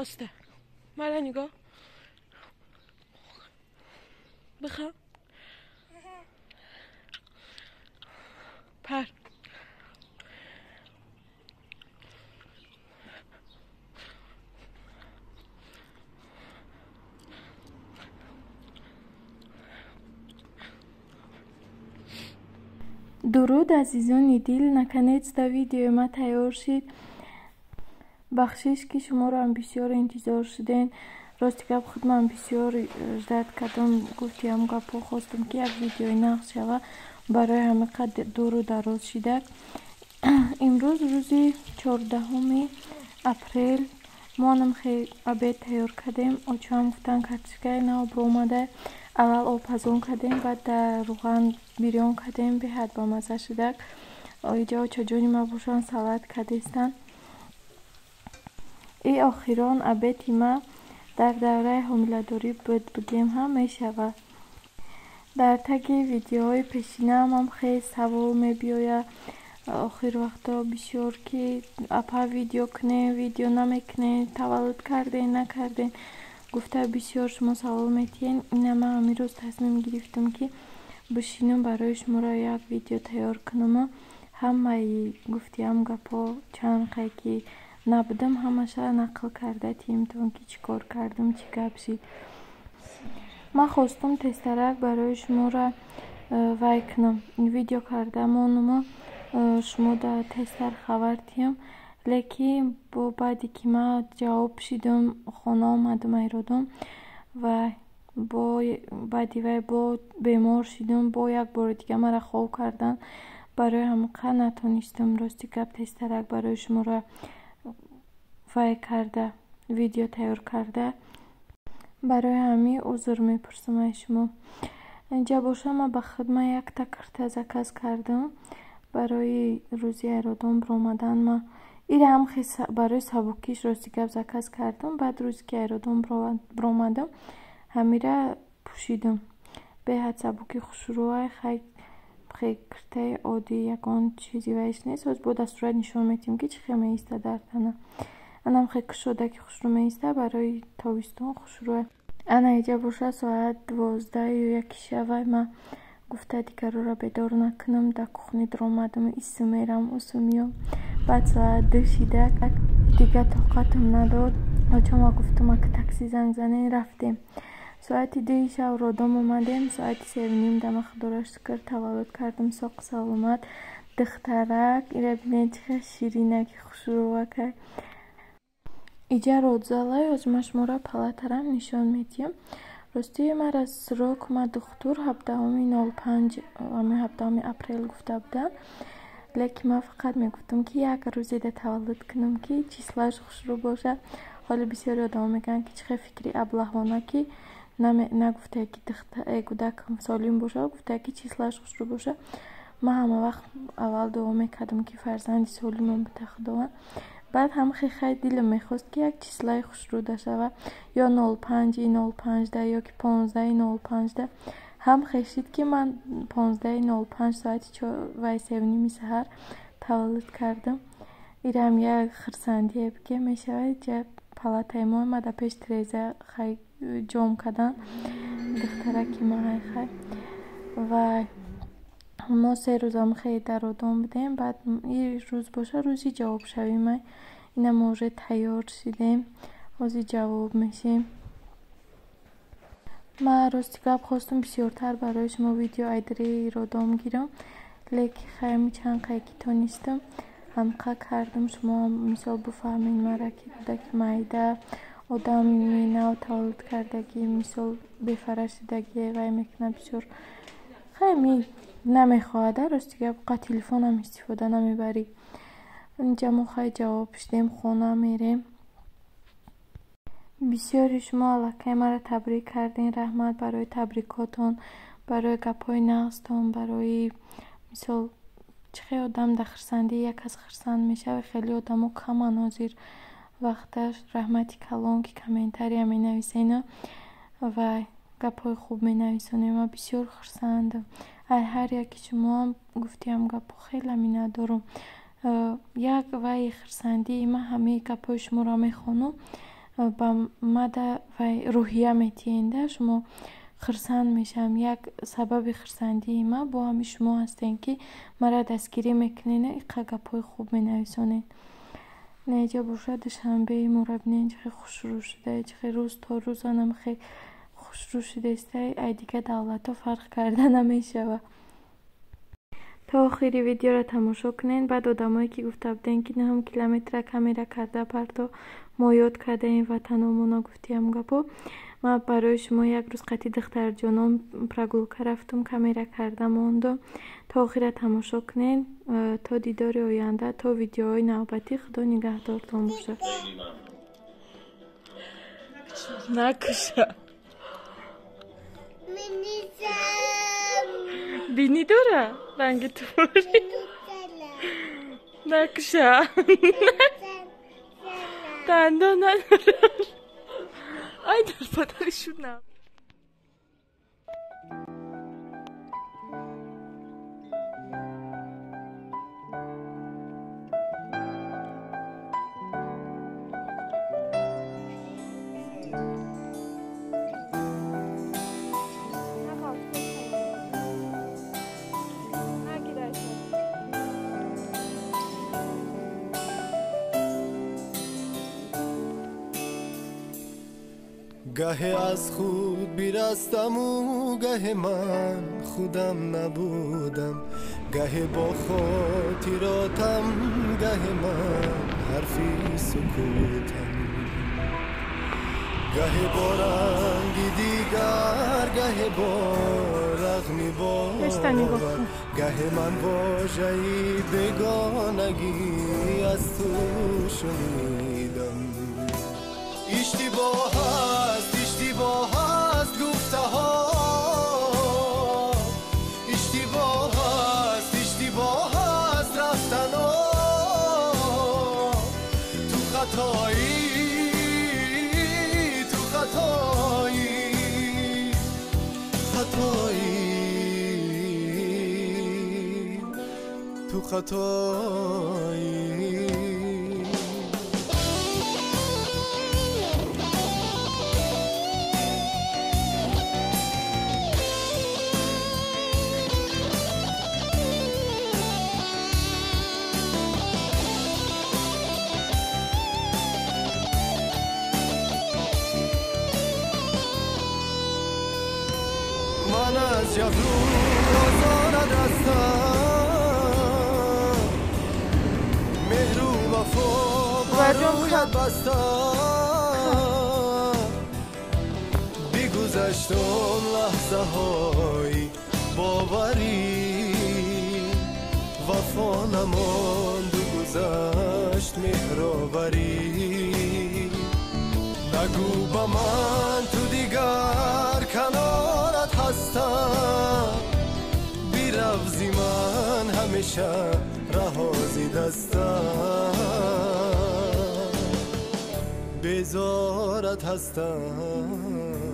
Оста. Мара нигоҳ. Биха. Пар. Дуруд, азизони дил, наконец-то видеои ма тайёр шид. Бахшиш, ки шуморо бисёр интизор шуден. Рости гап, худман бисёр ждать кардам, гуфтиам гапҳо, хостам, ки як видеои нағз шава, барои ҳамин қадр дуру дароз шидак. Имрӯз рӯзи 14-уми апрел. Мо анам обед тайёр кардем. Очаам гуфтанд, картошкаи нав биромада. Аввал об пазон кардем, баъд дар рӯған бирён кардем, беҳад бамазза шудак. Иҷа очаҷони ма бошанд, салат кардестанд. И охирон обеди ма дар давраи ҳомиладорӣ буд, бигем ҳам мешавад. Дар таги видеоҳои пешинаамам хеле савол мебиёяд охир вақто бисёр, ки апа, видео кунем, видео намекунем, таваллуд кардем, накардем, гуфта бисёр шумо савол метиҳед. Ина ман ҳамин рӯз тасмим гирифтам, ки бишинам, барои шуморо як видео тайёр кунаму ҳамаи гуфтиам гапҳо, чанд қай ки набудам, ҳамаша нақл карда тиҳимтон, ки чӣ кор кардам, чӣ гап шид. Ман хостум тезтарак барои шуморо вай кунам, видео карда монуму шумо тезтар хабар диҳам, лекин бо баъде ки ман ҷавоб шидам, хона омадам, айродом ва бо баъди вай бо бемор шидам, бо як бори дига маро хоб карданд. Барои ҳамин қадр натонистам, рости гап, тезтарак барои шуморо вай карда, видео тайёр карда. Барои ҳамин узр мепурсам аз шумо. Инҷа боша, ман ба худ ман якта кирта заказ кардам барои рӯзи айродом биромадан. Ма ира ҳам барои сабукиш, рости гап, заказ кардам. Баъд рӯзе ки айродом биромадам, ҳамира пӯшидам. Беҳад сабуки хушрӯай. Хай, киртаи оддӣ, ягон чизи вайш нест. Ҳоз бо дастурат нишон медиҳем, ки чӣ хел меиста дар тана. Анам хел кушода, ки хушрӯ меиста, барои тобистон хушрӯай. Ана иҷа боша, соат 12-яки шавай. Ман гуфта, дигарора бедор накунам, дар кухни даромадам, ису мерам, усу меём. Баъд соат 2 шида, дига тоқатам надод. Очама гуфтам, ака, такси занг занен, рафтем. Соати 2-и шав родом омадем. Соати 3:30 дама, худоро шукр, таваллуд кардам соқу саломат духтарак. Ира бинед, чӣ хел ширинаки хушрӯвакай. Иҷа родзалай. Ҳозир ман шуморо палатарам нишон медиҳам. Рости, мара срок ма духтур 17-и 05, ҳамин 17-уми апрел гуфта буданд, лекин ман фақат мегуфтам, ки як рӯзеда таваллуд кунам, ки числоаш хушрӯ бошад. Ҳоле бисёри одамо мегӯянд, ки чӣ хел фикри аблаҳона, ки нагуфтае, ки кӯдак солим бошад, гуфтае, ки числоаш хушрӯ бошад. Ман ҳама вақт аввал дуо мекардам, ки фарзанди солимам бита Худованд. Баъд ҳам хай, дилам мехост, ки як числои хушрӯ дошава, ё 05-и 05-да, ё ки 15-и 05-да. Ҳам хешид, ки ман 15-и 05, соати вай 3:30 саҳар таваллуд кардам. Ирам як хурсандие ки мешавад. Ҷа палатаи мо омада, пеш тиреза хай ҷом кардан духтараки ма. Ҳай, хай, ва мо 3 рӯзам хеле дар роддом будем. Баъд ин рӯз боша, рӯзи ҷавобшавӣ май. Ина мо уже тайёр шидем, ҳозир ҷавоб мешем. Ман, рости гап, хостум бисёртар барои шумо видео айдари роддом гирам, лекин хайми чанд қай ки тонистам, ҳамқа кардам. Шумо мисол бифаҳмед мара, ки кӯдаки майда, одами нав таваллуд кардагӣ, мисол бефара шудагӣ, вай мекунад бисёр. Хайми намехоҳада, рости гап, қа телефонам истифода намебарӣ. Инҷа мо хай ҷавоб шудем, хона мерем. Бисёри шумо аллакай маро табрик кардем. Раҳмат барои табрикотон, барои гапҳои нағзтон, барои мисол чӣ хел одам дар хурсандии як кас хурсанд мешавад, хеле одамо каманд ҳозир вақташ. Раҳмати калон, ки комментария менависену ва гапҳои хуб менависонед. Ман бисёр хурсандам. Ҳар яки шумоам гуфтиам гапҳо хеле миннатдорам. Як вайи хурсандии ман ҳамаи гапҳои шуморо мехонам. Ба мада вай рӯҳия метиҳенда, шумо хурсанд мешавам. Як сабаби хурсандии ма бо ҳами шумо ҳастем, ки мара дастгирӣ мекунену иқа гапҳои хуб менависонед. Наиҷа бошад, Душанбеи моро бинед, чӣ хел хушрӯ шуда, чӣ хел рӯз то рӯз анам хел хушрӯ шудаистай, ай дигар давлатҳо фарқ карда намешавад. То охири видеоро тамошо кунед. Баъд одамое ки гуфта будем, ки 9 километра камера карда парто, мо ёд кардаем ватаномона, гуфтиам гапо. Ман барои шумо як рӯз қати духтарҷоном прогулка рафтум, камера карда мондум. То охира тамошо кунед. То дидори оянда, то видеоҳои навбатӣ, Худо нигаҳдортон бошад. Накуша. Бинӣ дора ранги туворӣ. Накуша. Дандон надорад. Ай, дар падари шуд на. Гаҳе аз худ бирастаму гаҳе ман худам набудам, гаҳе бо хотиротам, гаҳе ман ҳарфи сукутам, гаҳе бо ранги дигар, гаҳе бо рағми бовар, гаҳе ман вожаи бегонагӣ аз ту шунидам. Иштибоҳ аст, иштибоҳ аст гуфтаҳо, иштибоҳ аст, иштибоҳ аст рафтано. Ту хатоӣ, ту хатоӣ, хатоӣ, ту хатоӣ. من از جفرو آزارت هستم، مهر و وفا بر رویت بستم، بگذشتم لحظه های باوری، وفا نماند و گذشت مهرآوری. نگو به من تو دیگر کنارت هستم، بی‌رفزی من همیشه رهازی دستم، بیزارت هستم.